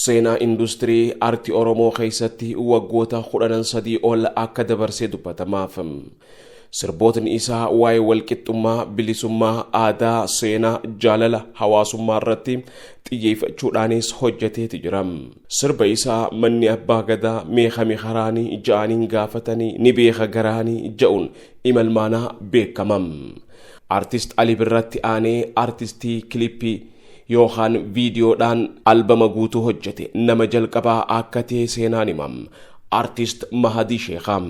Seenaa industirii artii Oromoo keessatti waggoota 13 ol akka dabarsee dubbatamaaf. Sirbootni isaa waa'ee walqixxummaa, bilisummaa, aadaa, seenaa, jaalala, hawaasummaa irratti xiyyeeffachuudhaanis hojjeteeti jira. Sirba isaa "Manni abbaa gadaa meeqami karaanii ja'aniin gaafatanii ni beeka garaanii" ja'uun imalmaanaa beekamam. Artist Ali Birratti aanee artistii kilippii yookaan viidiyoodhaan albama guutuu hojjete nama jalqabaa akka ta'e seenaan himam. Artist Mahadii Sheekhaa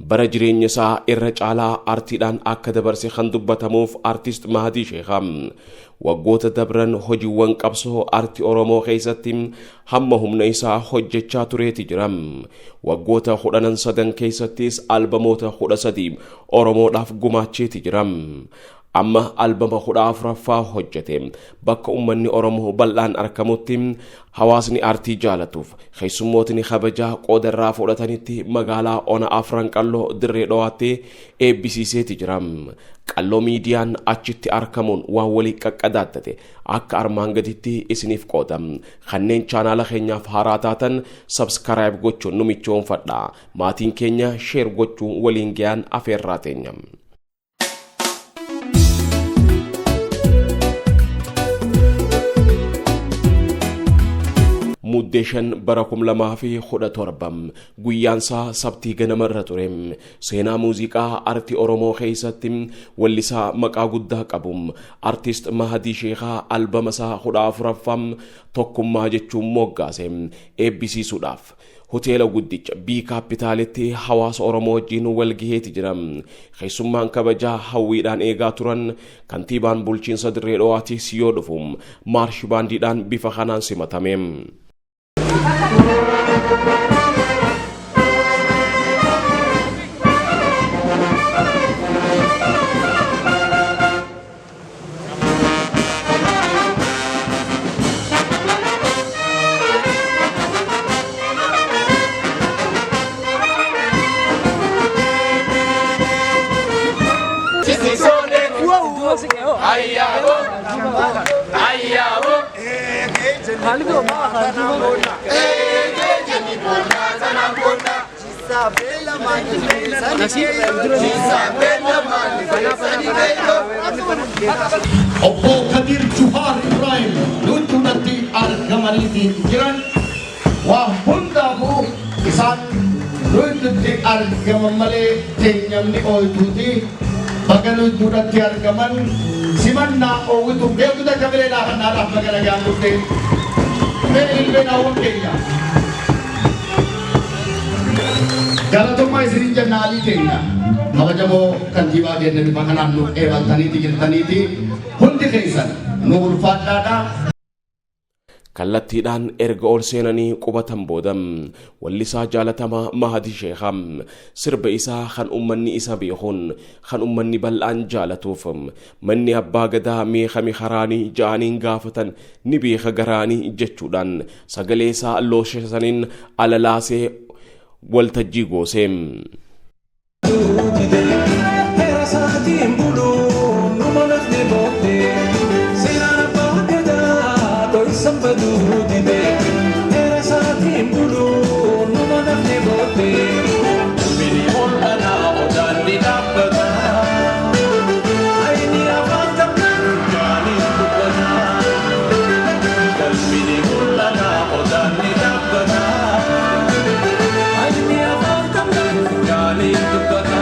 bara jireenya isaa irra caalaa artiidhaan akka dabarse kan dubbatamuuf Artist Mahadii Sheekhaa waggoota dabran hojiiwwan qabsoo artii Oromoo keessatti hamma humna isaa hojjechaa tureeti jira. Waggoota 13 keessattis albamoota 13 Oromoodhaaf gumaacheeti jira. Amma albama 14ffaa hojjete bakka uummanni Oromoo bal'aan argamutti, hawaasni artii jaalatuuf keessummootni kabajaa qoodarraa fudhatanitti magaalaa ona Afran Qalloo Dirree Dhowaatti eebbisiiseeti jira. Qalloo Miidiyaan achitti argamuun waan walii qaqqadaattate akka armaan gaditti isiniif qooda. Kanneen chaanaala keenyaaf haaraa taatan subscribe gochuun nu michoonfadha. Maatiin keenya share gochuun waliin ga'an afeerraa teenya. Muddee 5 bara 2017, guyyaansaa Sabtii ganamarra ture. Seenaa muuziqaa artii Oromoo keessatti wallisaa maqaa guddaa qabu Artist Mahadii Sheekaa albama isaa 14ffaa "Tokkummaa" jechuun moggaase eebbisiisuudhaaf hoteela guddicha bii Kaapitaalitti hawaasa Oromoo wajjin walgaheeti jira. Keessummaan kabajaa hawwiidhaan eegaa turan kantiibaan bulchiinsa Dirree Dhawaatis yoo dhufu maarshi baandiidhaan bifa kanaan simatame. Ayyaabo! Ayyaabo! Eegee boonna sana boonna. Obbo Kadir Juhaar Ibrahim luttuudhatti argamaniiti jiran. Waa hundaafuu isaan luttutti argaman malee teenyamni ooyituuti. Baga luttuudhatti argaman, simannaa oowwitu beektota kabilee laafannaadhaaf baga nagaan dhufte. Mee ilmeen hawwan keenya. Galatoomaa isinin jenna. Alii keenya kabajamoo kantiibaa keenya bifa kanaan nu eebaltaniiti jirtaniiti, hundi keessan nu ulfaadhaadha. Kallattiidhaan erga ol seenanii qubatan booda wallisaa jaalatamaa Mahadi Sheekhaa sirba isaa kan ummanni isa beekuun, kan ummanni bal'aan jaalatuuf "Manni abbaa gadaa meeqami karaanii ja'aniin gaafatan ni beeka garaanii" jechuudhaan sagalee isaa looshasaniin alalaasee waltajjii goosee. Heera isaatiin buluu numa nafni booddee seeraan abbaa gadaa dho'isan baduu dide. Heera isaatiin buluu numa nafni booddee galmini mul'anaa odaan ni dhaabbata. Ayni afaan qabdan gaaniin dubbata. Galmini mul'anaa odaan ni dhaabbata. Ayni afaan qabdan gaaniin dubbata.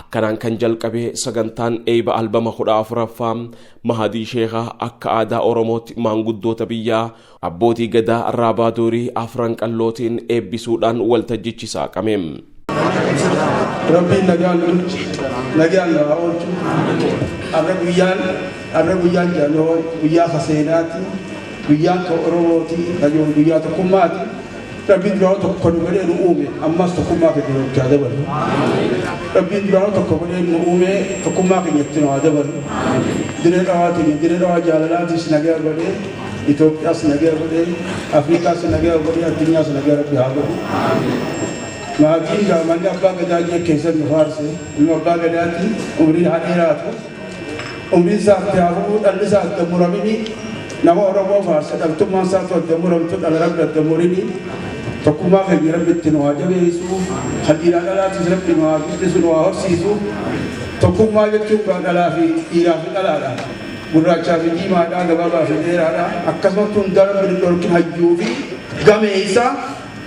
Akkanaan kan jalqabe sagantaan eeyba albama 14ffaa Mahadii Sheekhaa akka aadaa Oromootti maanguddoota biyyaa abbootii gadaa Raabaa Doorii Afran Qallootiin eebbisuudhaan waltajjichi saaqame. Rabbiin nagaan nu bulche, nagaan nu haa oolchu. Har'a guyyaan har'a guyyaan jaanoo guyyaa ka seenaati, guyyaan ka Oromooti, guyyaa tokkummaati. Rabbiin duraanuu tokko nu godhee nu uume, ammas tokkummaa keenya nu itti haa dabalu. Rabbiin duraanuu tokko godhee nu uume, tokkummaa keenya itti nu haa dabalu. Diree Dhawaa teenya Diree Dhawaa jaalalaatis nagaa godhee, Itoophiyaas nagaa godhee, Afrikaas nagaa godhee, addunyaas nagaa Rabbi haa godhu. Maatiin gaa manni abbaa gadaa jee keessan nu faarse, ilma abbaa gadaati umriin haa dheeraatu. Umriin isaa itti haa fufu, dhalli isaa adda muramini. Nama Oromoo faarsa, dhaltummaan isaatu adda muramtu, dhala Rabbi adda murini. Tokkummaa keenya Rabbi itti nu haa jabeessu. Kan dhiiraa dhalaatis Rabbi nu haa guddisu, nu haa horsiisu. Tokkummaa jechuun gaa dhalaa fi dhiiraa fi dhalaadha. Gurraachaa fi diimaadha, gabaabaa fi dheeraadha. Akkasumatti hundaa Rabbi nu dhorkin hayyuu fi gameessa.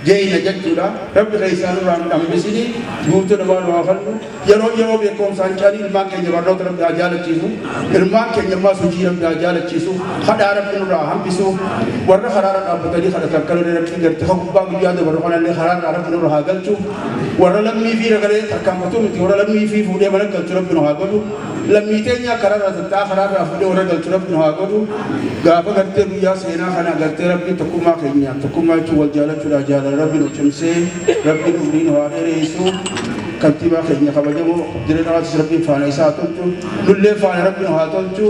Jeeyna jechuudha. Rabbi keessaa nurraa nu dhambisini, guutuu namaa nu haa fannu. Yeroo yeroo beekoomsaan caalii ilmaan keenya barnoota Rabbi haa jaalachiisu. Ilmaan keenya ammaas hojii Rabbi haa jaalachiisu. Kadhaa Rabbi nurraa haa hambisu. Warra karaarra dhaabbatanii kadhatan kanallee Rabbiin garte ka gubbaa guyyaa dabarru kanallee karaarraa Rabbi nurra haa galchu. Warra lammii fi ragalee tarkaanfatuu miti warra lammii fi fuudhee mana galchu Rabbi nu haa godhu. Lammii teenyaa karaarraa tatta'aa karaarraa fuudhee warra galchu Rabbi nu haa godhu. Gaafa gartee guyyaa seenaa kana gartee Rabbiin tokkummaa keenya tokkummaa jechuun wal jaalachuudha jaalala Rabbi nu cimsee Rabbiin umrii nu haa dheeressu. Kantiibaa keenya kabajamoo Dirree Dhawaatis Rabbiin faana isaa haa tolchu. Nullee faana Rabbi nu haa tolchu.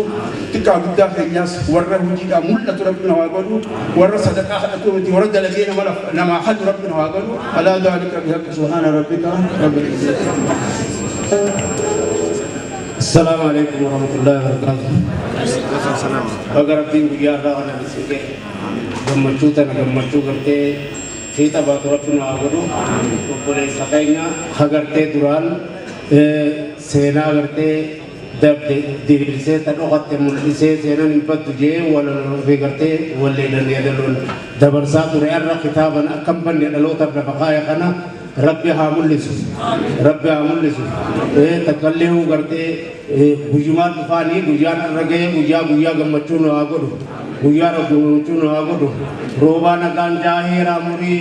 Xiqqaa guddaa keenyaas warra hojiidhaan mul'atu Rabbi nu haa godhu. Warra sadaqaa kadhatu miti warra dalagee nama namaa kadhu Rabbi nu haa godhu. Alaa daalika bihaqqi subhaana rabbika rabbil izzati. Assalaamu alaikum warahmatullahi wabarakatuh. Baga Rabbiin guyyaa irraa kana isin gahe. Gammachuu tana gammachuu gartee fiixa baatu Rabbi nu haa godhu. Obboleessa keenya ha gartee duraan seenaa gartee dabde diriirsee ta dhokatte mul'isee seenan hin baddu jee walaloo fi gartee walleedhan yeedaloon dabarsaa ture har'a kitaaban akka hin banne dhalootaaf lafa kaaya kana Rabbi haa mul'isu. Rabbi haa mul'isu. Takkallee hoo gartee guyyumaan dhufaanii guyyaan har'a ga'e guyyaa guyyaa gammachuu nu haa godhu. Guyyaa gammachuu nu haa godhu. Roobaa nagaan jaaheeraa murii.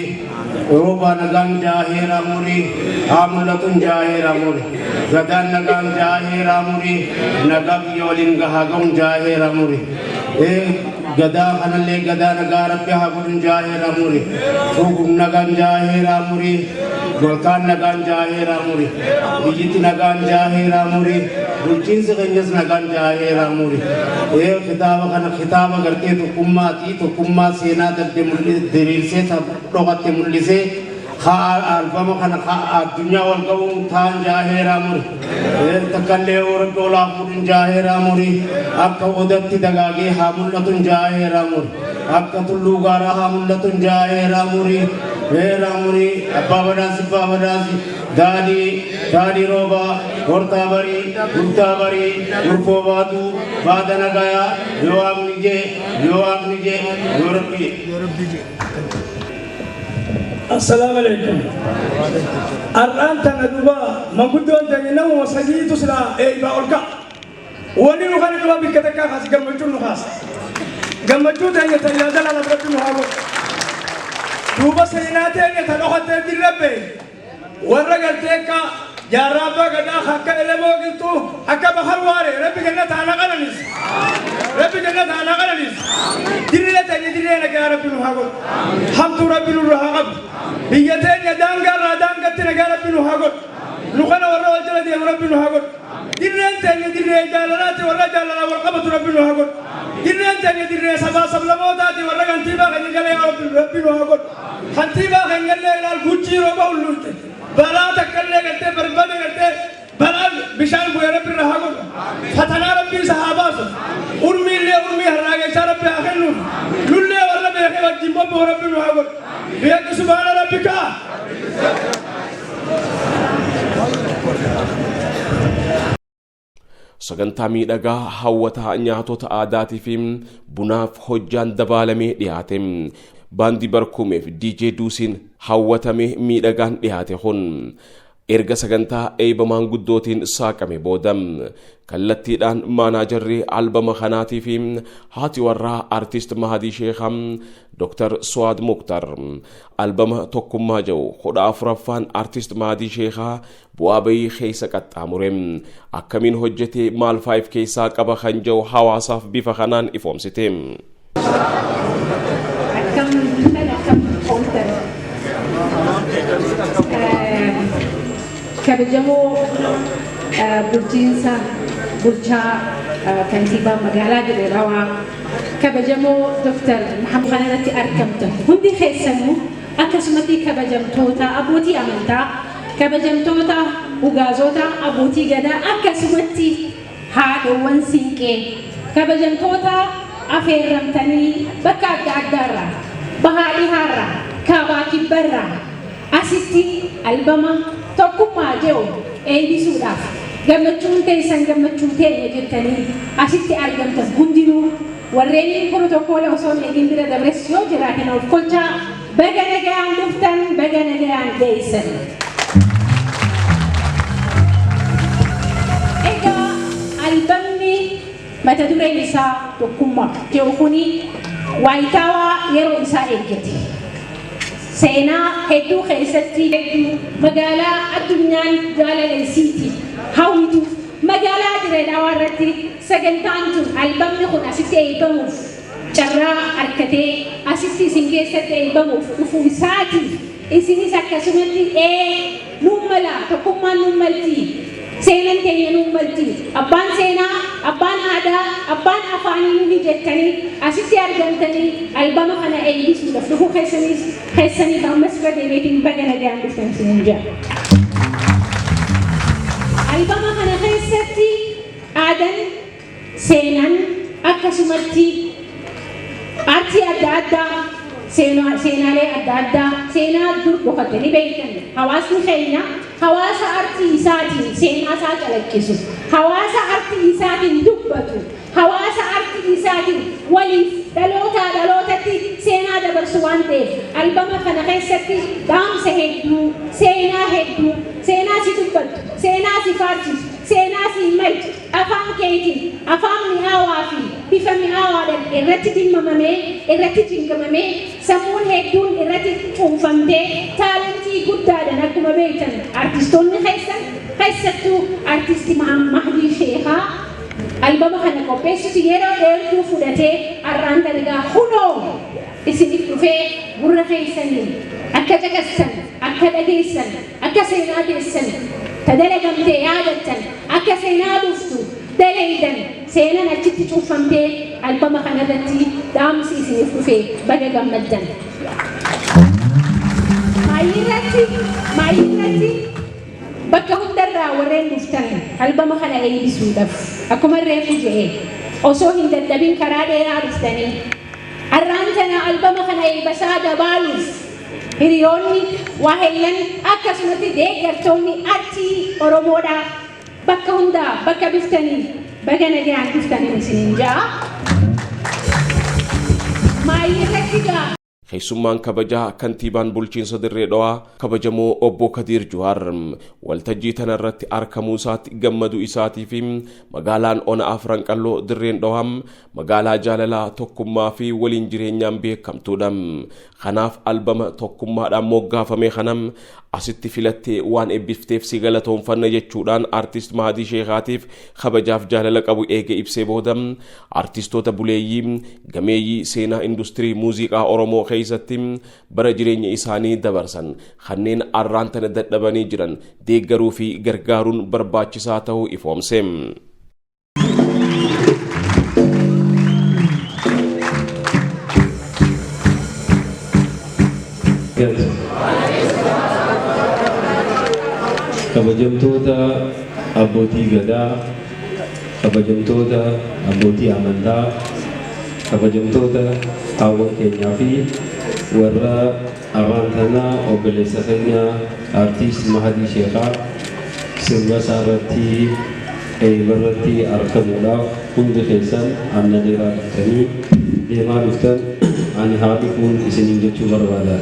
Roobaa nagaan jaaheeraa murii. Haa mul'atun jaaheeraa murii. Gadaan nagaan jaaheeraa murii. Nagaa biyya waliin gahaa ga'uun jaaheeraa murii. Gadaa kanallee gadaa nagaa Rabbi haa godhun jaaheeraa muri. Fuugun nagaan jaaheeraa muri. Golkaan nagaan jaaheeraa muri. Biyyiti nagaan jaaheeraa muri. Bulchiinsi keenyas nagaan jaaheeraa muri. Kitaaba kana kitaaba gartee tokkummaati. Tokkummaa seenaa dabde diriirsee dhokatte mul'isee haa albama kana haa addunyaa wal ga'uun taan jaaheeraa muri. Takkallee rabbi olaa fuudhin jaaheeraa muri. Akka odatti dagaagee haa mul'atun jaaheeraa muri. Akka tulluu gaaraa haa mul'atun jaaheeraa muri. Heeraa muri. Abbaa badhaasi abbaa badhaasi. Daadhii daadhii roobaa hortaa barii guddaa barii gurfoo baatu baada nagayaa yoo waaqni jee yoo waaqni jee yoo rabbi. Assalaamu alaikum. Har'aan tana duba manguddoon teenya namuma sadiitu silaa eeybaa ol ka'a. Wani nu kana duba bikka takkaa kaasi gammachuun nu kaasa. Gammachuu teenya ta yaada lala biratti nu haa godhu. Duuba seenaa teenya ta dhokattee dirra bee warra gartee akka jaarraa abbaa gadaa akka Elemoo Qilxuu akka Bakar Waaree Rabbi jannata haa qananiisu. Rabbi jannata haa qananiisu. Dirree teenya dirree nagaa Rabbi nu haa godhu. Hamtuu Rabbi nurra haa qabu. Biyya teenya daangaa irraa daangatti nagaa Rabbi nu haa godhu. Nu kana warra wal jala deemu Rabbi nu haa godhu. Dirreen teenya dirree jaalalaati warra jaalalaa wal qabatu Rabbi nu haa godhu. Dirreen teenya dirree sabaa sablamootaati warra kantiibaa keenya galee Rabbi nu haa godhu. Kantiibaa keenya illee ilaal guchii rooba hulluutte. Balaa takka illee gartee barbada gartee balaan bishaan bu'ee Rabbi irra haa godhu. Fatanaa Rabbi isa haa baasu. Urmii illee urmii harraageessaa Rabbi haa kennuuf. Nullee warra beekee wajjin bobba'u Rabbi nu haa godhu. Beekni subhaana rabbika. Sagantaa miidhagaa hawwataa nyaatota aadaatii fi bunaaf hojjaan dabaalamee dhiyaate. Baandii Barkuumee fi DJ Duusiin hawwatamee miidhagaan dhiyaate kun. Erga sagantaa eebba maanguddootiin saaqame booda kallattiidhaan maanaajarri albama kanaatii fi haati warraa artist Mahadii Sheekhaa Dr. Suwaad Muktar albama Tokkummaa jedhu 14ffaan artist Mahadii Sheekhaa bu'aa bayii keessa qaxxaamure akkamiin hojjete, maal faayif keessaa qaba kan jedhu hawaasaaf bifa kanaan ifoomsite. Akkam jirtan, akkam ooltan? Kabajamoo bulchiinsa bulchaa kantiibaa magaalaa Dirree Dhawaa, kabajamoo Dr. Mahamud kanarratti argamtan hundi keessanuu, akkasumatti kabajamtoota abbootii amantaa, kabajamtoota ugaazota, abbootii gadaa, akkasumatti haadhowwan siinqee, kabajamtoota afeerramtanii bakka adda addaarraa, bahaa dhihaarraa, kaabaa kibbarraa asitti albama Tokkummaa jedhu eeybisuudhaaf gammachuun teessan gammachuu teenya jettanii asitti argamtan hundinuu, warreen protokoola osoo hin eegin bira dabres yoo jiraate na of kolchaa, baga nagayaan dhuftan, baga nagayaan geessan. Egaa albamni mata dureen isaa Tokkummaa jedhu kuni waayitaawaa yeroo isaa eeggate. Seenaa hedduu keessatti hedduu magaalaa addunyaan jaalala isiiti hawwitu magaalaa Dirree Dhawaa irratti sagantaan tun, albamni kun asitti eeybamuuf carraa arkatee asitti isin keessatti eeybamuuf dhufuu isaatiif, isinis akkasumatti ee nuun mala, tokkummaan nuun malti, seenan teenya nuun malti, abbaan seenaa, abbaan aadaa, abbaan afaanii nuhi jettanii asitti argamtanii albama kana eeybisuudhaaf dhufuu keessaniif ammas irra deebi'eetiin baga nagayaan dhuftan isiniin jedha. Albama kana keessatti aadan, seenan, akkasumatti aartii adda addaa, seenaalee adda addaa, seenaa dur dhokate ni beektan. Hawaasni keenya hawaasa artii isaatiin seenaa isaa calaqqisu, hawaasa artii isaatiin dubbatu, hawaasa artii isaatiin waliif dhalootaa dhalootatti seenaa dabarsu waan ta'eef, albama kana keessatti dhaamsa hedduu, seenaa hedduu, seenaa si dubbattu, seenaa si faarsisu, seenaa si maltu, afaan keetiin afaan mi'aawaa fi bifa mi'aawaadhaan irratti dhimmamamee, irratti cinqamamee, sammuun hedduun irratti cuunfamtee, taalentii guddaadhaan akkuma beektan artistoonni keessan, keessattuu artisti Mahdii Sheekaa albama kana qopheessutu yeroo dheertuu fudhatee har'aan dalagaa kunoo isiniif dhufee gurra keessaniin akka caqastan, akka dhageessan, akka seenaa teessan ta dalagamtee yaadattan, akka seenaa dhuftu daleeydan, seenan achitti cuunfamtee albama kanarratti dhaamsi isiniif dhufe, baga gammaddan. Maayyirratti bakka hundarraa warreen dhuftan albama kana eeybisuudhaaf, akkuma reefu je'e, osoo hin dadhabin karaa dheeraa dhuftanii har'aan tana albama kana eeybasaa dabaaluuf, hiriyoonni waa hellan, akkasumatti deeggartoonni artii Oromoodhaa bakka hundaa bakka dhuftanii baga nagayaan dhuftanii isiniin ja'a. Maayyirratti gaa Keessummaan kabajaa kantiibaan bulchiinsa Dirree Dhawaa kabajamoo obbo Kadiir Juhaar waltajjii tanarratti argamuu isaatti gammaduu isaatii fi magaalaan ona Afran Qalloo Dirreen Dhawaa magaalaa jaalalaa, tokkummaa fi waliin jireenyaan beekamtuudha. Kanaaf albama tokkummaadhaan moggaafame kana asitti filattee waan eebbifteef si galatoonfanna jechuudhaan artist Mahadii Sheekaatiif kabajaaf jaalala qabu eega ibsee booda, artistoota buleeyyii gameeyyii seenaa industirii muuziqaa Oromoo keessatti bara jireenya isaanii dabarsan kanneen arraan tana dadhabanii jiran deeggaruu fi gargaaruun barbaachisaa ta'uu ifoomse. Kabajamtoota abbootii gadaa, kabajamtoota abbootii amantaa, kabajamtoota haawwan keenyaa fi warra arraan tana obboleessa keenya artiist Mahadii Sheekaa sirba isaa irratti eeyba irratti argamuudhaaf hundi keessan anna dheeraa dhuftanii deemaa dhuftan, ani haa dhufuun isiniin jechuu barbaada.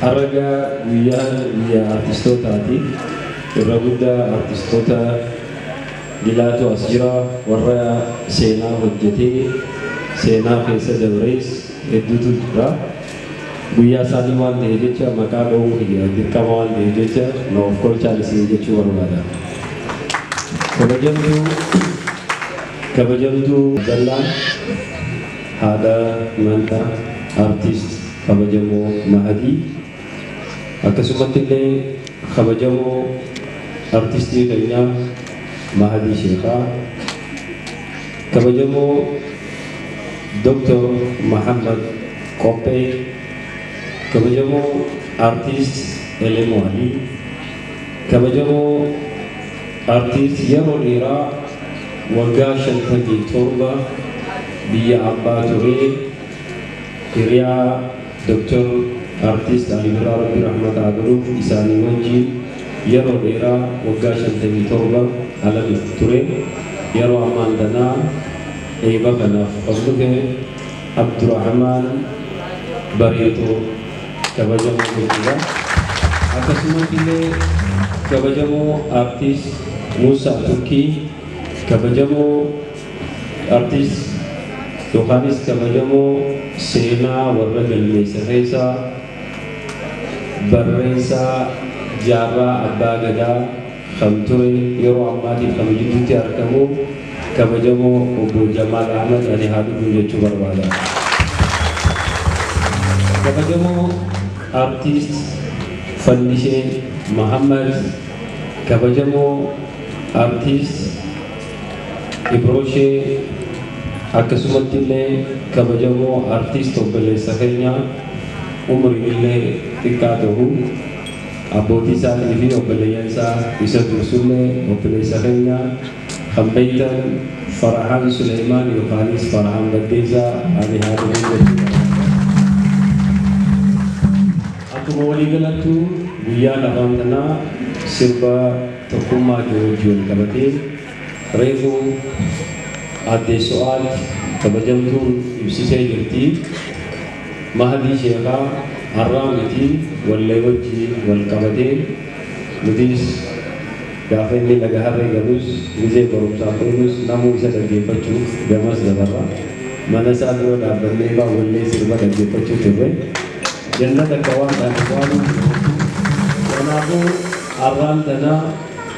Har'a guyyaan guyyaa artistootaati. Irra guddaa artistoota dilaatu as jira, warra seenaa hojjetee seenaa keessa dabrees hedduutu jira. Guyyaa isaanii waan ta'e jecha maqaa dha'uu kiyya dirqama waan ta'eef jecha na of kolchaan isin jechuu barbaada. Kabajamtuu Abdallaa, haadha manaa artist kabajamoo Mahadii, akkasumatti illee kabajamoo artistii keenyaa Mahadii Sheekaa, kabajamoo Dr. Mahammad Qophee, kabajamoo artist Elemo Ali, kabajamoo artist yeroo dheeraa waggaa 57 biyya abbaa turee, hiriyaa Dr. Artist Ali Birraa, Rabbi rahmata haa godhuuf, isaanii wajjin yeroo dheeraa waggaa 57 ala ture, yeroo ammaan tanaa eeba kanaaf kan dhufe Abdurrahman Bareetoo kabajamoo jechuudha. Akkasumatti illee kabajamoo artist Muusaa Turkii, kabajamoo artist yookaanis kabajamoo seenaa warra galmeessa keessaa barreessaa Jaarraa Abbaa Gadaa kan ture, yeroo ammaatiif kan jidduutti argamu kabajamoo obbo Jamaal Ahmad, ani haa dhufu jechuu barbaada. Kabajamoo artist Fannishee Mahammad, kabajamoo artist Ibroshee, akkasumatti illee kabajamoo artist obboleessa keenya umriin illee xiqqaa ta'u, abbootii isaatii fi obboleeyyan isaa isa dursullee, obboleessa keenya kan beektan Farahaan Suleymaan yookaanis Farahaan Baddeessaa, ani haa dhufu jechuudha. Akkuma waliigalattu guyyaan afaan kanaa sirba tokkummaa wajjin wal qabatee reefu aadde Su'aad kabajamtuun ibsitee jirti. Mahadii Sheekaa har'aa miti, wallee wajji wal qabatee nutis gaafa inni laga harree galus, gizee barumsaaf deemus, namuu isa dhaggeeffachuuf gamas dabarra. Mana isaa dura dhaabbannee faa wallee sirba dhaggeeffachuu turre. Jannata akka waan taate waan. Kanaafuu har'aan tana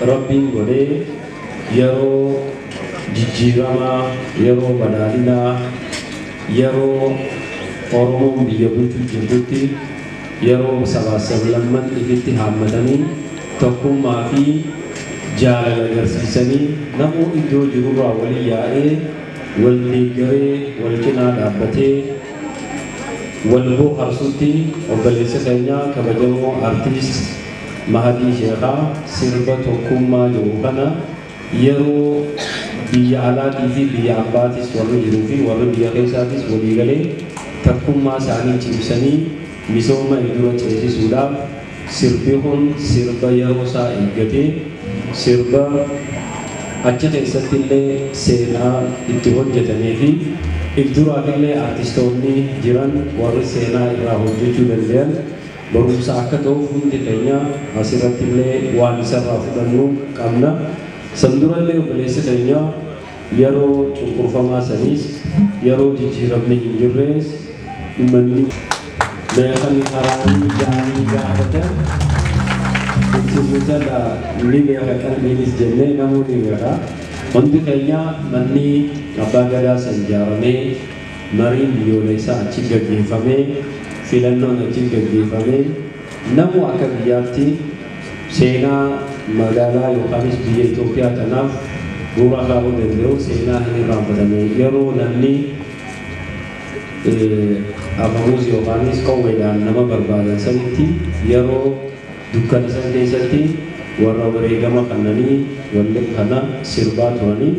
Rabbiin godhee yeroo jijjiiramaa, yeroo badhaadhinaa, yeroo Oromoon biyya bulchuu jirtutti, yeroo sabaa sablamman ifitti haammatanii tokkummaa fi jaalala agarsiisanii namuu iddoo jirurraa walii yaa'ee wal deeggaree wal cinaa dhaabbatee wal bohaarsutti, obboleessa keenya kabajamoo artist Mahadii Sheekaa sirba tokkummaa jiru kana yeroo biyya alaatii fi biyya ambaatis warri jiruu fi warri biyya keessaatis waliigalee tokkummaa isaanii cimsanii misooma dura ceesisuudhaaf sirbi kun sirba yeroo isaa eeggatee, sirba achi keessatti illee seenaa itti hojjetamee fi if duraaf illee artistoonni jiran warri seenaa irraa hojjechuu danda'an barumsa akka ta'uuf hundi keenya asirratti illee waan isarraa fudhannu qabna. San durallee obboleessi keenya yeroo cunqurfamaa saniis, yeroo jijjiiramni hin jirrees, manni meeqani karaanii ja'anii gaafatan itti jala ni beeka, qalbiinis jennee namuu ni beeka. Hundi keenya manni abbaa gadaa san ijaaramee, mariin biyyoolessaa achi gaggeeffamee, filannoon achi gaggeeffamee, namu akka biyyaatti seenaa magaalaa yookaanis biyya Itoophiyaa kanaaf bu'uura kaa'uu danda'u seenaa hin irraanfatame. Yeroo namni afamuus yookaanis qawweedhaan nama barbaadan sanitti, yeroo dukkana san keessatti warra wareegama kannanii wallee kana sirbaa turanii,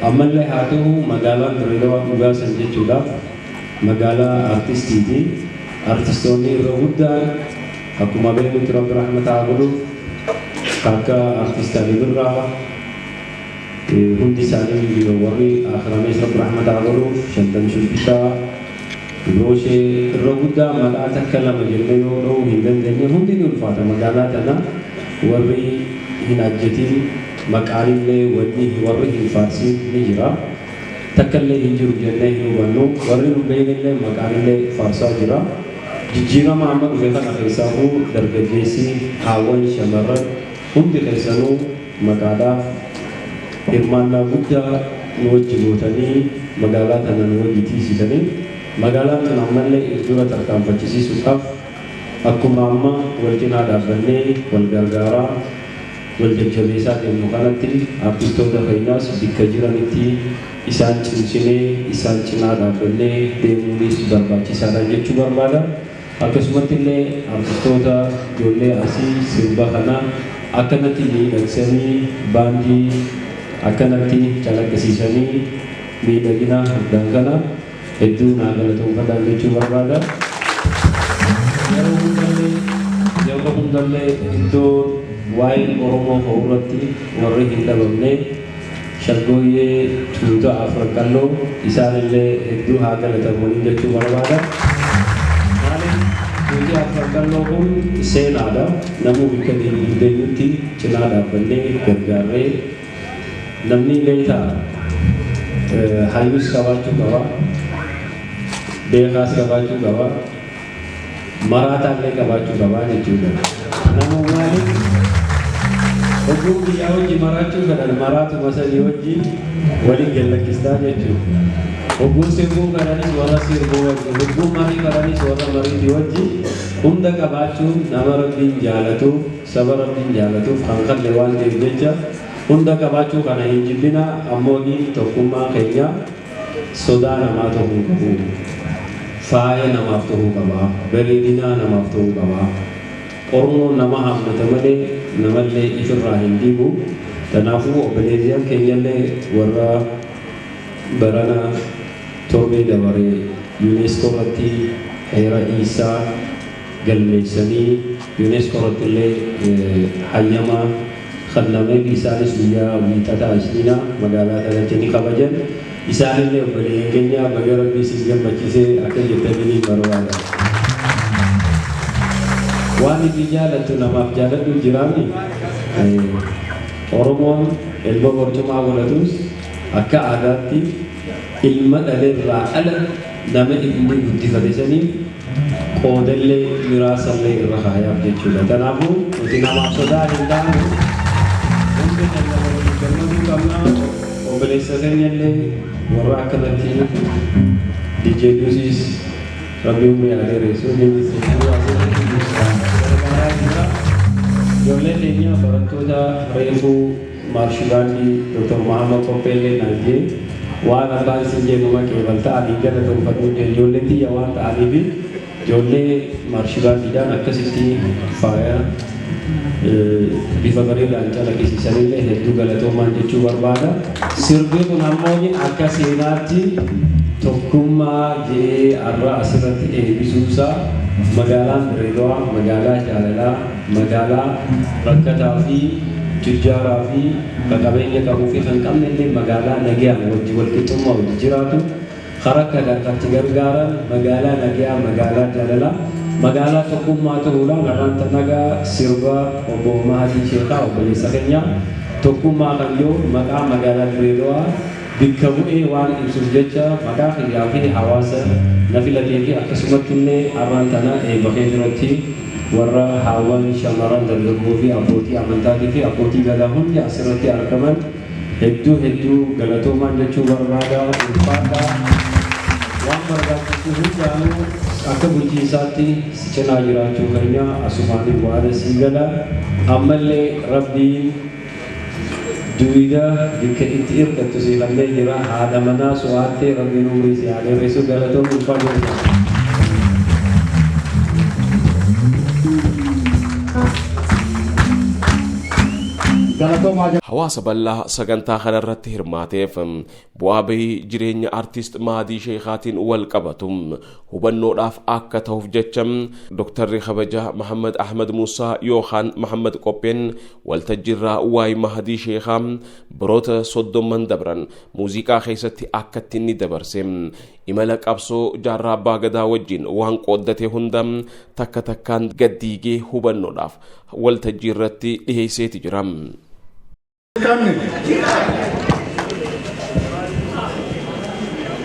ammallee haa ta'u magaalaan Dirreedawaa dhugaa san jechuudhaaf magaalaa artistiiti. Artistoonni irra guddaan akkuma beeknutti, Rabbi rahmata haa godhuuf, akka artist Ali Birraa hundi isaanii, warri akhiramees Rabbi rahmata haa godhuuf, Shantam Shubbisaa. Gooshee irra guddaa maqaa takka lama jennee yoo dha'uu hin dandeenye, hundi ni ulfaata. Magaalaa tana warri hin ajjetin, maqaanillee wanni warri hin faarsin ni jira. Takka illee hin jiru jennee hin hubannu. Warri nu beeknillee maqaanillee faarsaa jira. Jijjiirama amma dhufe kana keessaafuu dargaggeessi, haawwan, shamarran hundi keessanuu maqaadhaaf hirmaannaa guddaa nu wajji gootanii, magaalaa tana nu wajji tiisitanii, magaalaan tun ammallee if dura tarkaanfachisiisuudhaaf akkuma amma wal cinaa dhaabbannee wal gargaaraa wal jajjabeessaa deemnu kanatti, artistoota keenyaas bakka jiranitti isaan cimsinee isaan cinaa dhaabbannee deemuunis barbaachisaadha jechuu barbaada. Akkasumatti illee artistoota ijoollee asii sirba kana akkanatti miidhagsanii, baandii akkanatti calaqqisiisanii miidhagina guddaan kana hedduu naa galatoonfadhaan jechuu barbaada. Yeroo hundallee iddoo waa'een Oromoo ka'u irratti warri hin dhabamne shaggooyyee tuuta afran qalloo, isaanillee hedduu haa galatamanii jechuu barbaada. Maaliif, tuuti afran qalloo kun seenaadha. Namuu bakka deemnutti cinaa dhaabbannee gargaarree, namni beektaa hayyuus qabaachuu qaba, beekaas qabaachuu qaba, maraataallee qabaachuu qaba jechuudha. Nama maaliif oguu biyyaa wajji maraachuu fedhan maraatuma sanii wajji waliin gallakkistaa jechuudha. Oguu sirbuu fedhanis warra sirbuu wajji, oguu marii fedhanis warra mariitii wajji, hunda qabaachuun nama Rabbiin jaalatuuf, saba Rabbiin jaalatuuf kan kalle waan ta'eef jecha hunda qabaachuu kana hin jibbina. Ammoo tokkummaa keenya sodaa namaa ta'uu qabu. Faaya namaaf ta'uu qaba. Bareedinaa namaaf ta'uu qaba. Oromoon nama hammata malee namallee ifirraa hin diigu. Kanaafuu obboleeyyan keenyallee warra barana torbee dabaree UNESCO irratti heera isaa galmeessanii, UNESCO irratti illee hayyama kennameef, isaanis guyyaa wiixataa isniina magaalaa kanatti ni kabajan. Isaanillee obboleeyyan keenya, baga Rabbii isin gammachiisee akka jettanii ni barbaada. Waan ifi jaalattu namaaf jaaladhu jiraanni Oromoon ilma barcumaa godhatus akka aadaatti ilma dhaleerraa ala nama inni guddifate saniif qoodallee miraasallee irra kaayaaf jechuudha. Kanaafuu nuti namaaf sodaa hin taanu, hundi keenya waliin gammaduu qabna. Obboleessa keenyallee warra akkanatti DJ Duusis Rabbi umrii haa dheeressu, innis hedduu asirratti gargaaraa jira. Ijoollee keenya barattoota reefuu maarshi baandii Dr. Muhammad Qopheellee naan jee, waan abbaan isin jennu maqee balta'anii galatoonfadhu, ijoolleen tiyya waan ta'aniif, ijoollee maarshi baandiidhaan akkasitti faaya bifa bareedaan calaqqisiisanillee hedduu galatoomaan jechuu barbaada. Sirbi kun ammoo akka seenaatti tokkummaa jee har'a asirratti eebbisuusaa, magaalaan Dirreedawaa magaalaa jaalalaa, magaalaa rakkataa fi tujjaaraa fi kan qabeenya qabuu fi kan qabne illee magaalaa nagayaan wajji walqixxummaa wajji jiraatu, karaa kanatti gargaaran, magaalaa nagayaa, magaalaa jaalalaa, magaalaa tokkummaa ta'uudhaan har'aan nagaa sirba obbo Mahadii Sheekaa obboleessa keenya tokkummaa kan jiru maqaa magaalaa Dirreedawaa bikka bu'ee waan ibsuuf jecha, maqaa kiyyaa fi hawaasa na filatee fi akkasumatti illee har'aan tana eebba kee duratti warra haawwan, shamarran, dargaggoo fi abbootii amantaatii fi abbootii gadaa hundi asirratti argaman hedduu hedduu galatoomaan jechuu barbaada. Ulfaadhaa. Waan barbaachisu hundaanuu akka bulchiinsaatti si cinaa jiraachuu keenya asumaanii waan sii gala. Ammallee Rabbiin duwida bikka itti hirkattu si kanneen jira, haadha manaa su'aattee, Rabbiin umrii si haa dheeressu. Galatoon, ulfaadhaa. Hawaasa bal'aa sagantaa kanarratti hirmaateef bu'aa bahii jireenya artist Mahadii Sheekaatiin wal qabatu hubannoodhaaf akka ta'uuf jecha, Dooktarri kabajaa Mahammad Ahmad Muusaa yookaan Mahammad Qopheen waltajjiirraa waa'ee Mahadii Sheekaa baroota 30n dabran muuziqaa keessatti akkatti inni dabarse Imala qabsoo Jaarraa Abbaa Gadaa wajjin waan qooddate hunda takka takkaan gaddiigee hubannoodhaaf waltajjii irratti dhiheesseeti jira. Qabne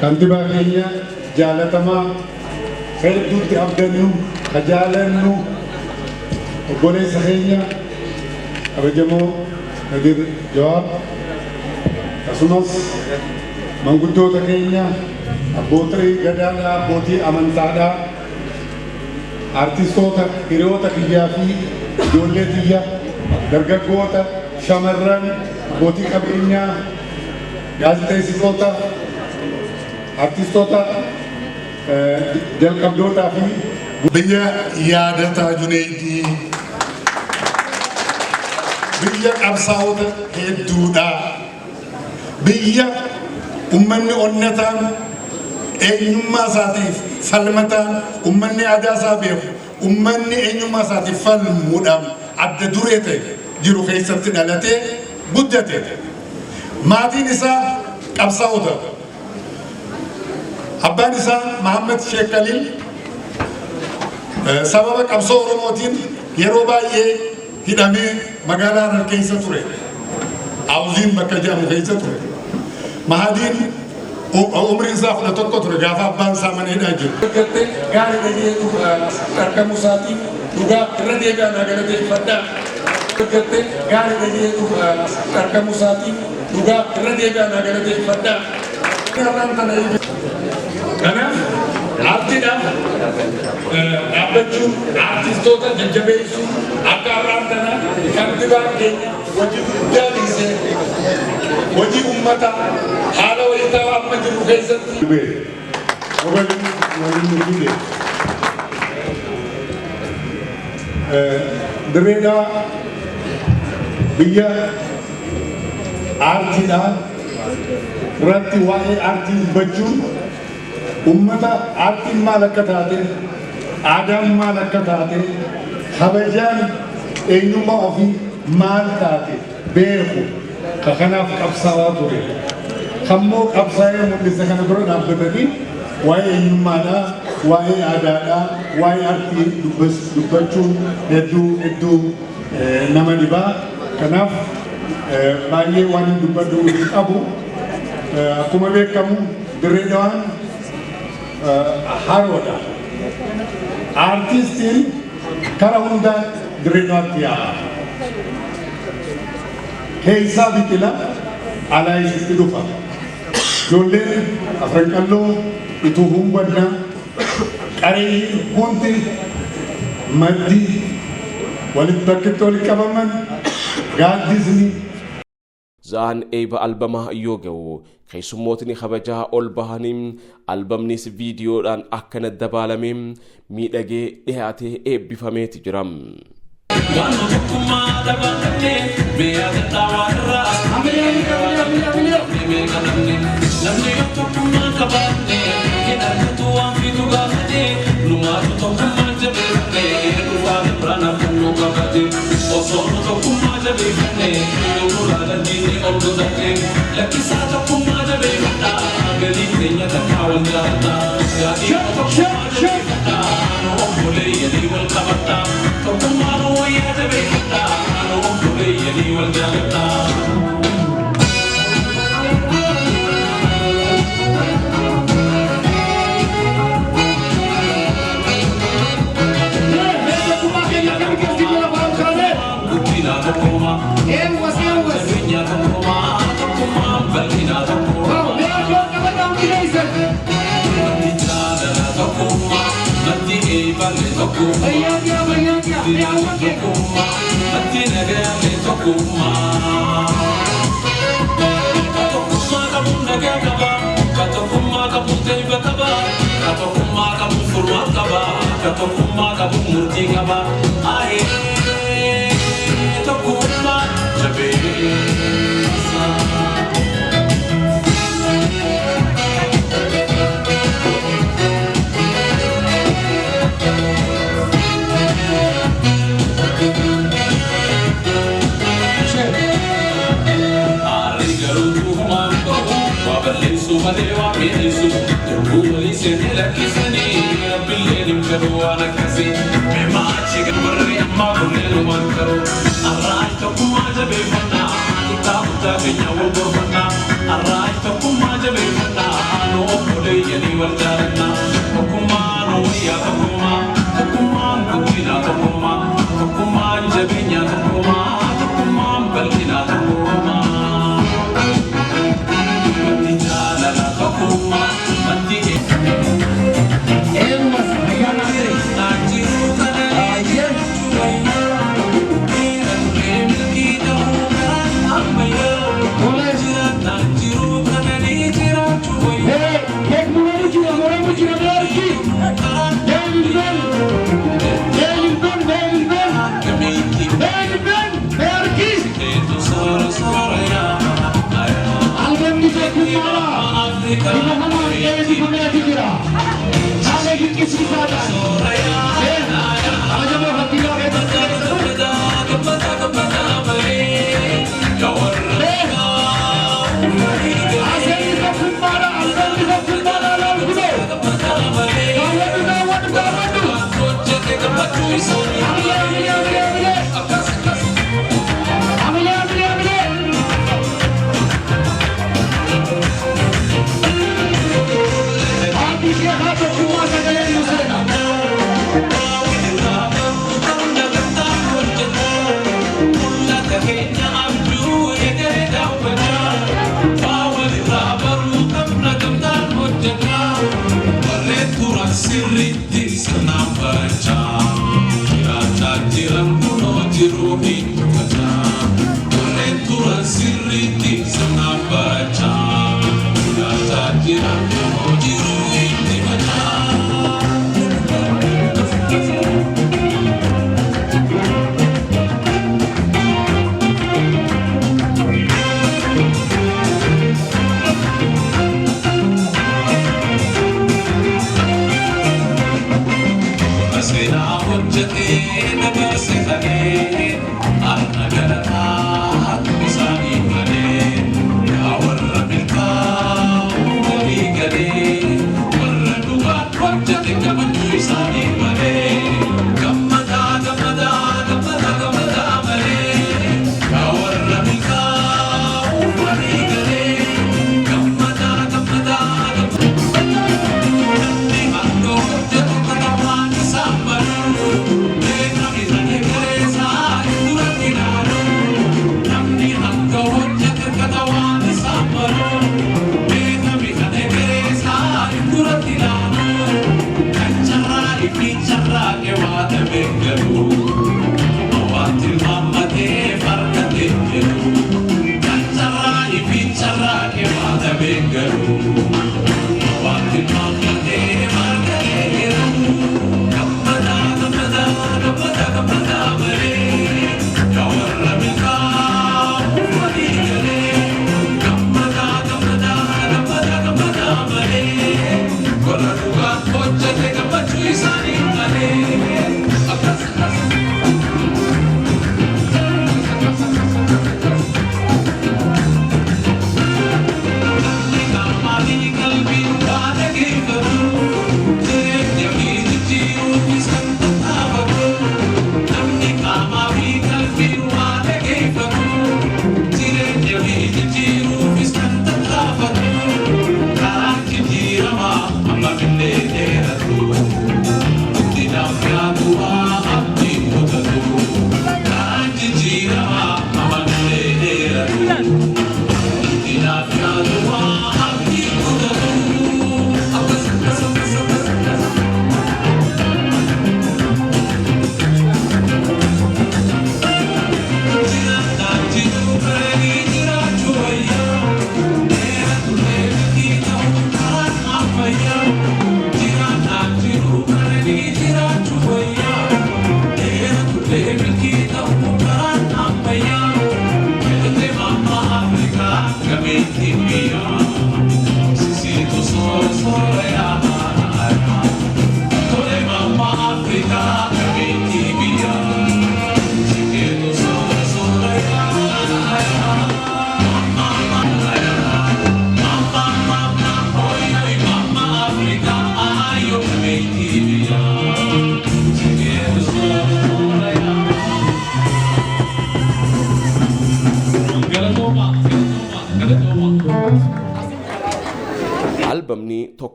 kantibaa keenya jaalatamaa hedduutti abdannu ka jaalannu obboleessa keenya kabajamoo Kadir Jawaar, akkasumas manguddoota keenya, abbootii gadaadhaa, abbootii amantaadhaa, artistoota, hiriyoota kiyyaa fi ijoollee tiyya, dargaggoota, shamarran, abbootii qabeenyaa, gaazexeessitoota, artistoota jalqabdootaa fi Biyya Yaadataa Juneeydii, biyya qabsaa'ota hedduudha. Biyya ummanni onnataan eenyummaa isaatiif falmataan, ummanni aadaa isaa beeku, ummanni eenyummaa isaatiif falmuudhaan adda duree ta'e jiru keessatti dhalatee guddate. Maatiin isaa qabsaa'ota. Abbaan isaa Mahammad Sheekh Kaliil sababa qabsoo Oromootiin yeroo baay'ee hidhamee magaalaa Harar keessa ture. Awuziin bakka jedhamu keessa ture. Mahadiin umriin isaa 11 ture gaafa abbaan isaa mana hidhaa jiru. Argatte gaarii dhageetu argamuu isaatiif dhugaa irra deebi'aa naa galateeffadhaa. Argatte gaarii dhageetu argamuu isaatiif dhugaa irra deebi'aa naa galateeffadhaa. Kanaaf aartiidhaaf dhaabbachuun, aartistoota jajjabeessuun, akka har'aan tana kantibaan keenya hojii guddaa dhiisee hojii uummataa haala wayitaawaa amma jirru keessatti. Waliin nu fide. Dirreedhaa biyya aartiidhaa irratti waa'ee aartii dubbachuun, ummata aartiin maal akka taate, aadaan maal akka taate, kabajaan eenyummaa ofii maal taate beeku ka kanaaf qabsaa'aa ture. Kammoo qabsaa'ee mul'ise kana dura dhaabbatanii waa'ee eenyummaadhaa, waa'ee aadaadhaa, waa'ee aartii dubbachuun hedduu hedduu nama dhibaa. Kanaaf baay'ee waan hin dubbadhu hin qabu. Akkuma beekamu Dirree Dhawaan haroodha. Aartistiin kara hundaan Dirree Dhawaatti yaa'a. Keessaa biqila, alaa isitti dhufa. Ijoolleen Afran Qalloo, Ituu Humbannaa, qareeyyiin hundi maddi walitti bakkitti walitti qabaman gaaddisni. Za'aan eeyba albamaa yoo ga'u keessummootni kabajaa ol bahanii albamnis viidiyoodhaan akkana dabaalamee miidhagee dhiyaatee eebbifameeti jira. Waan tokkummaa dhabaanne mi'a gadhaa waan irraa meeqa namni namni yoo tokkummaa qabaanne hin argatu waan fidu gaafate. Numaatu tokkummaa jabeeffanne dhufaa biraan argannoo qabate. Osoo nu tokkummaa jabeeffanne nurraa dandeenya ol godhate. Lakkisaa, tokkummaa jabeeffadha, galii keenya takkaa wal jaalladha. Gaadhii tokkummaa jabeeffadha, nu obboleeyyanii wal qabadha. Tokkummaa nu wayyaa jabeeffadha, nu obboleeyyanii wal jaalladha. Guddina tokkummaa, jabeenya tokkummaa, tokkummaan bal'ina tokkummaa. Maddi jaalala tokkummaa, maddi eeballe tokkummaa. Guddina tokkummaa, maddi nagaalle tokkummaa. Ka tokkummaa qabuun nagaa qaba, ka tokkummaa qabuun tayba qaba, ka tokkummaa qabuun furmaat qaba, ka tokkummaa qabuun murtii qaba. Ayee, tokkummaa jabeessa. Aarri garuu tuufumaan bahu, waa balleessu malee waa miidheessu. Durbuuma Isheen lakkisanii rabbiillee hin fedhu waan akkasii. Meemaachi warri ammaa kunneen waan qaroo. Arraayi tokkummaa jabeeffannaa xiqqaa guddaa keenya wal gorfannaa. Arraayi tokkummaa jabeeffannaa nu obboleeyyanii wal jaalannaa. Tokkummaa nu wayyaa tokkummaa tokkummaan guddinaa tokkummaa tokkummaan jabeenyaa tokkummaa tokkummaan bal'inaa tokkummaa. Maddi jaalalaa tokkummaa maddi.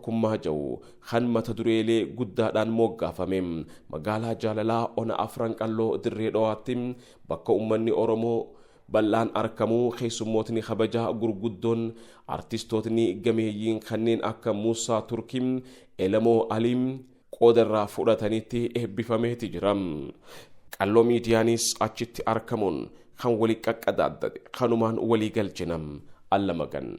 Tokkummaa jedhu kan mata dureelee guddaadhaan moggaafame magaalaa Jaalalaa Ona Afran Qalloo Dirree Dhawaatti bakka uummanni Oromoo bal'aan argamuu, keessummootni kabajaa gurguddoon, artistootni gameeyyiin kanneen akka Muusaa Turkii, Elamoo Aliim qoodarraa fudhatanitti eebbifameeti jira. Qalloo miidiyaanis achitti argamuun kan walii qaqqadaaddate kanumaan walii galchinam allamagan.